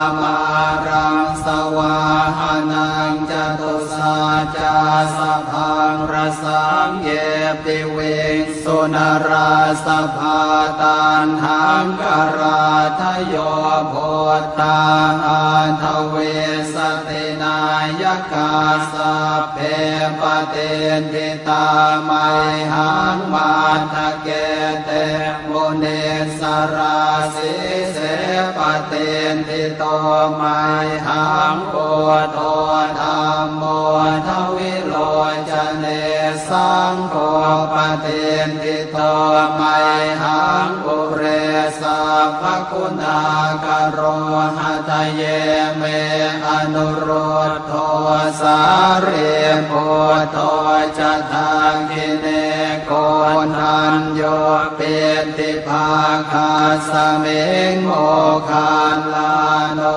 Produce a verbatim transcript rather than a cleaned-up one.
māraṃ savāhanaṃ catusaccāsabhaṃ rasaṃ ye piviṃsu narāsabhā. Taṇhaṅkarādayo buddhā aṭṭhavīsati nāyakā sabbe patiṭṭhi tā mayhaṃ matthake te munissarā. Sīse patiṭṭhito mayhaṃ buddho dhammo dvilocane saṅgho patiṭṭhito mayhaṃ ure sabbaguṇākaro. Hadaye me anurud dho sārīputto ca dakkhiṇe koṇḍañño piṭṭhibhāgasmiṃ moggallāno